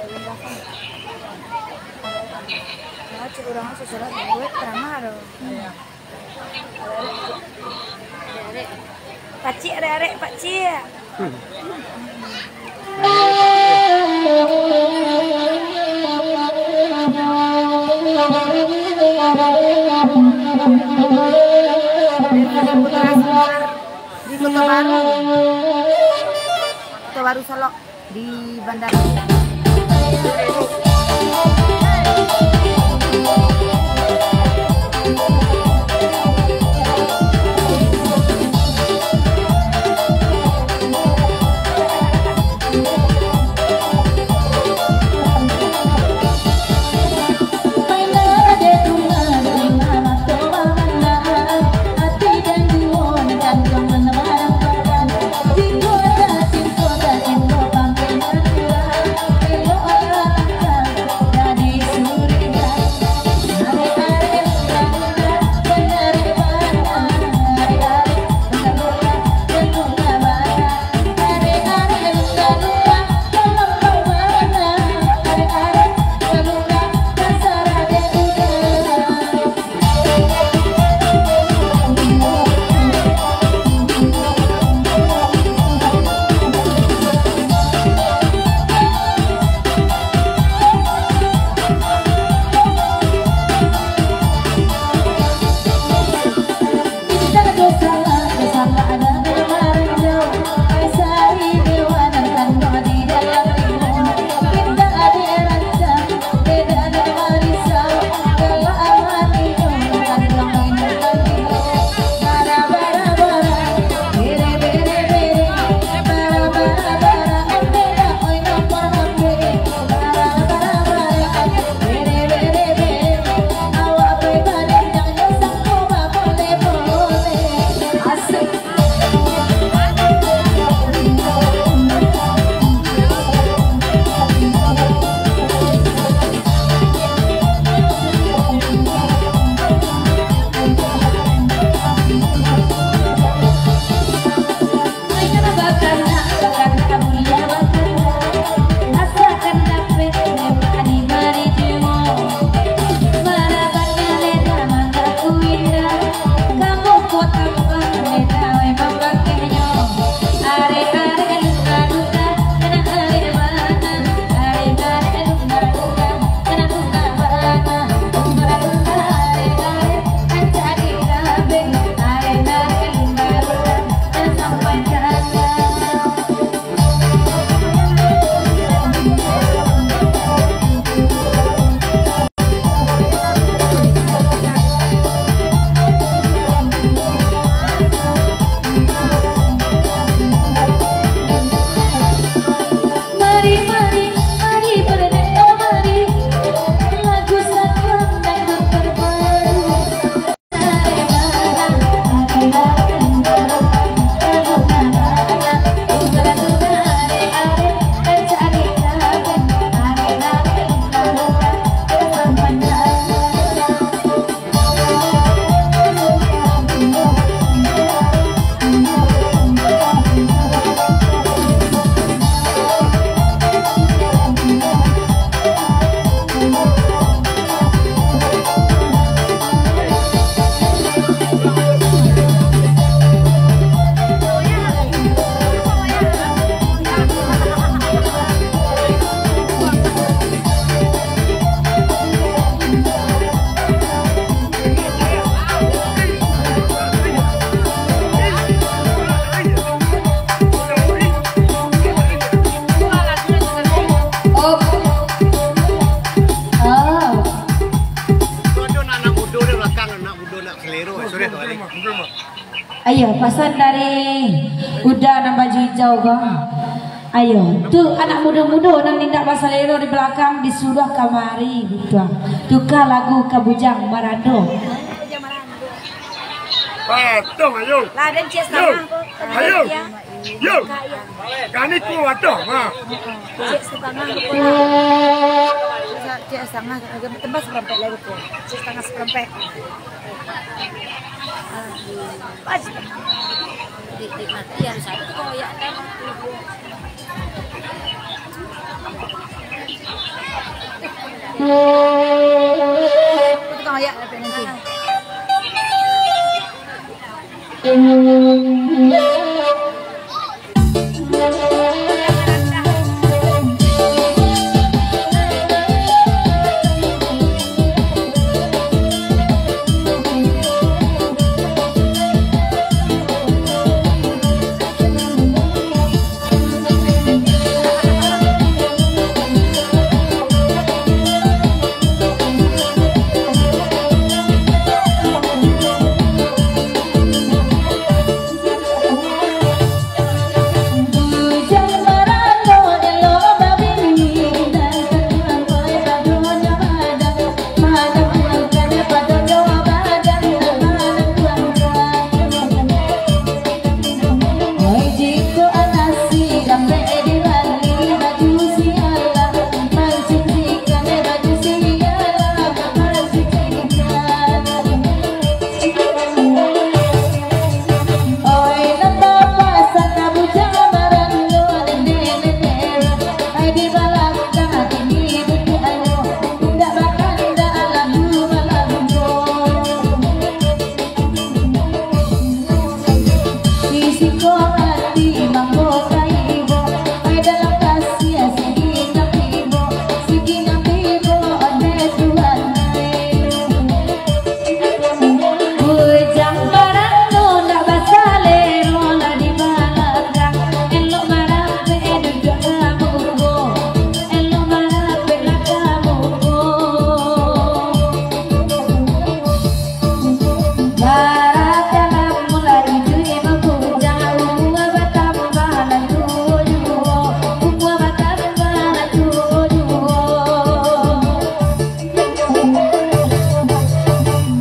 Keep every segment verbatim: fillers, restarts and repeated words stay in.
Cik urang susulan buat ceramah tu. Pacik arek-arek, pacik. Hmm. Di Kota Baru. Kota Baru Solok. Di bandara. Ayo, pasan dari Uda nan baju ijau ko. Ayo, tu anak mudo-mudo nan indak basalero di balakang disuruah kamari, gitu. Tuka lagu ka Bujang Marando. Patong, ayo. Lah, den ciek satangah ko. Ayo. Yo. Kani ko patong, ha. Ciek satangah ko lah. Ciek satangah, agak tembas saparempek lai ko. Ciek satangah saparempek. Pas. Di, di mati harus ada tu koyak kan. Tukang oyak dapek nanti. Bujang barando ndak basalero lah di balakang. Elok marapek duduak ka muko, elok marapek lah ka muko. Barakalah mulai iduik mambujang, umua batambah lah tuo juo, umua batambah lah tuo juo.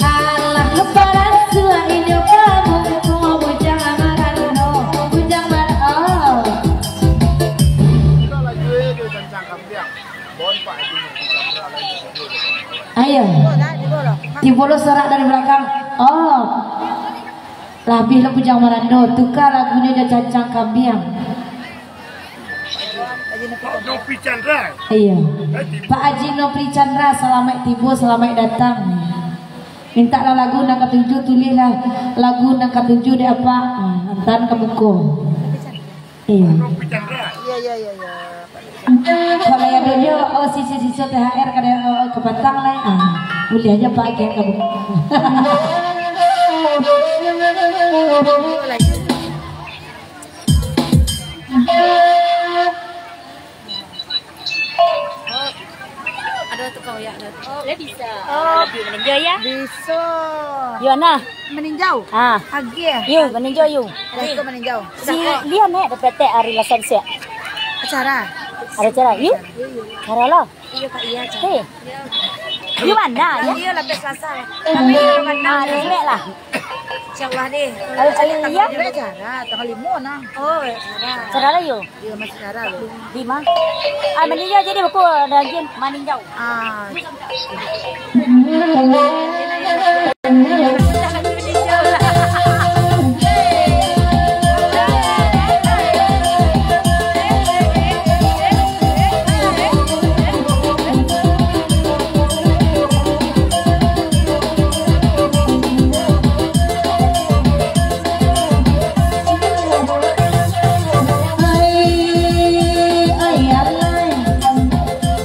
Alah, parasuak inyo ka muko, bujang marando, bujang mar-, oh. Ayo. Tibo lo sorak dari balakang. Oh. Labiah lo bujang marando, tuka lagunyo jo Cancang Kambiang. Nopri Chandra. Iya. Pak Haji Nopri Chandra, salamaik tibo, salamaik datang. Mintaklah lagu nan katuju, tulihlah lagu nan katuju dek Apak. Ah, antaan ka muko. Iya. Nopri Chandra. Iya, iya, iya, iya. Kalau ado nyo, oh, sisa-sisa T H R kada, oh, oh, kapatang lah. Ah, buliah ajo Pak agiah ka muko. Ado tukang oyak ado. Lah bisa. Oh. Lebih meninjau ya. Bisa. Yo nah. Meninjau. Ah. Agiah. Yo, meninjau yo. Ado tukang meninjau. Si Lian eh dapat ari lasan siak. Acara. Ada acara. Yo. Yo, yo. Acara lo. Iyo, Kak, iyo, Kak. Eh. Di mana ya? Iyo, lah, Selasa. Kami di mana? Ah, di sini lah. Insyaallah deh. Kalau kali iya? Ada acara, tanggal lima nah. Oh, acara. Acara lah yo. Iyo, masih acara lo. Di mana? Ah, meninjau jadi buku ada lagi meninjau. Ah. Ai, ai, alai.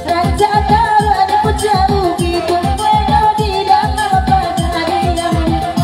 Rancak kawan ku jauh gitu, walau di dalam pangadilan.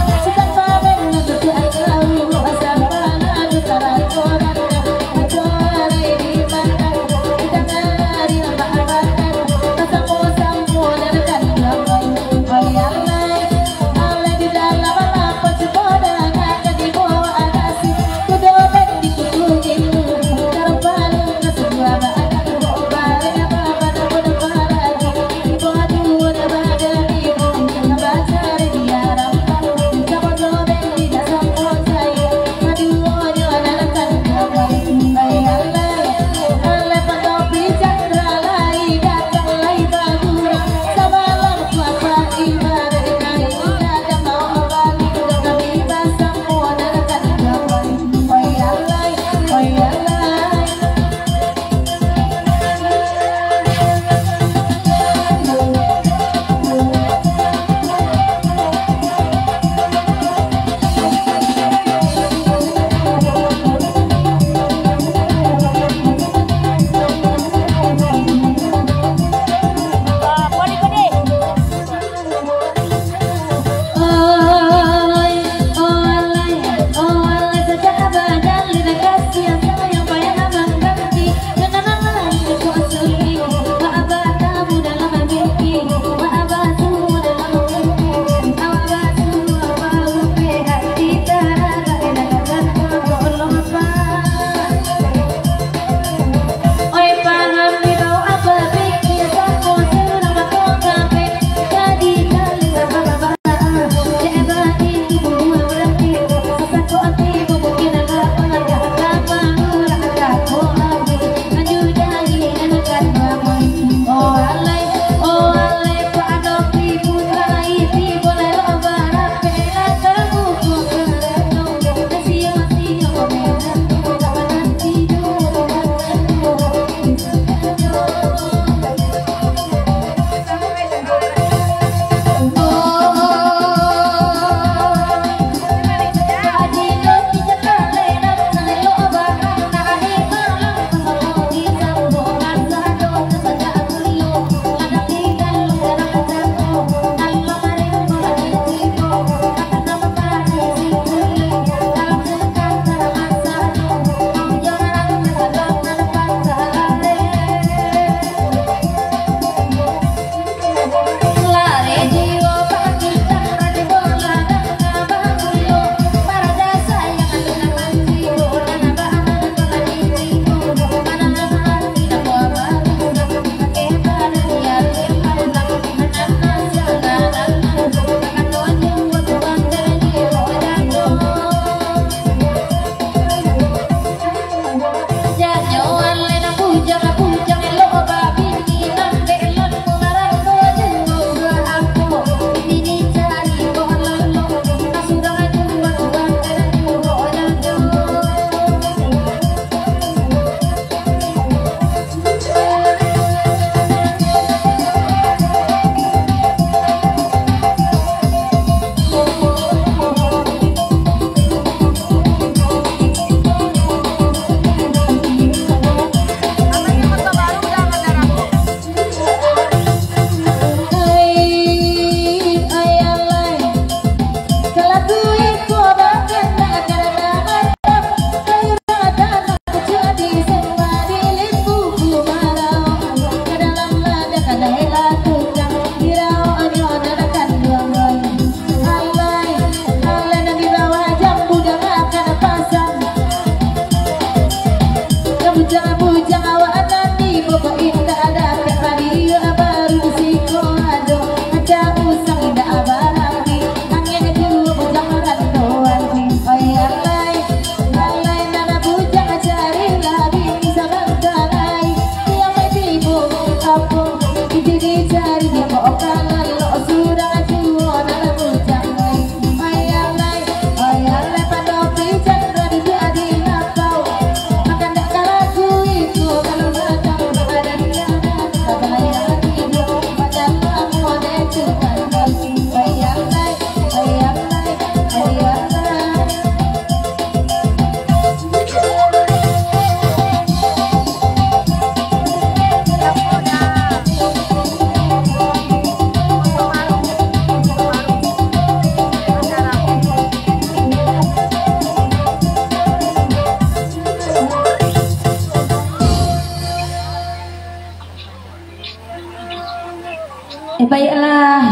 Eh, baiklah.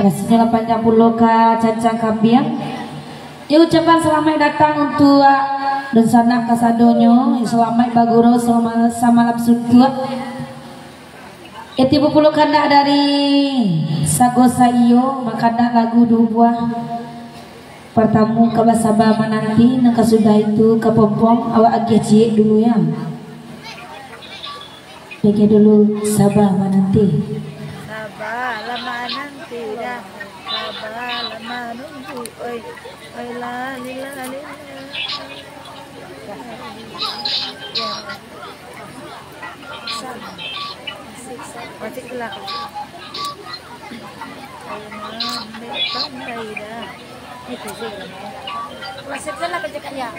Rasanya lah panjang pulo ka cancang kambiang. Ya, ucapan salamaik datang untuak dunsanak kasadonyo. Salamaik bagurau sama-, samalam suntuak. Ya, tibo pulo kandak dari Sago Saiyo, makandak lagu duo buah. Partamo ka Basaba Mananti, nan kasudah itu ka Pompom, awak agiah ciek dulu ya. Agiah dulu Saba Mananti. Saba lah mananti dah, saba lah manunggu, oi, oi lah lila lila. Masih gelap. Ayo, Mam, dek pandai dah. Itu sih, Mam. Masih gelap aja, Kak, ya.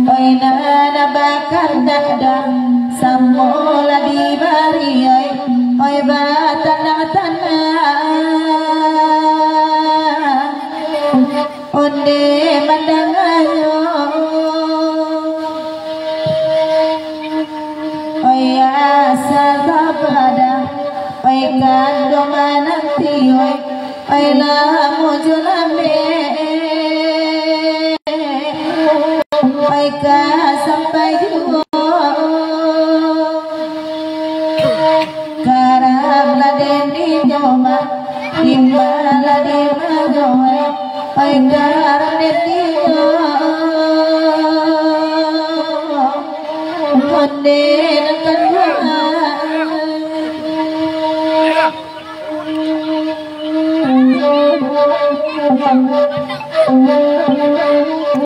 Oi, nan bakandak dah, samo lah dibari, oi, oi, batanang-tanang, onde mandanganyo. Oi, asa bapadah, oi, kando mananti, oi, oi, lamo jo lambek, oi, ka sampai juo. Karab lah den inyo mah, timbang lah den manyo, oi, oi, karab den inyo.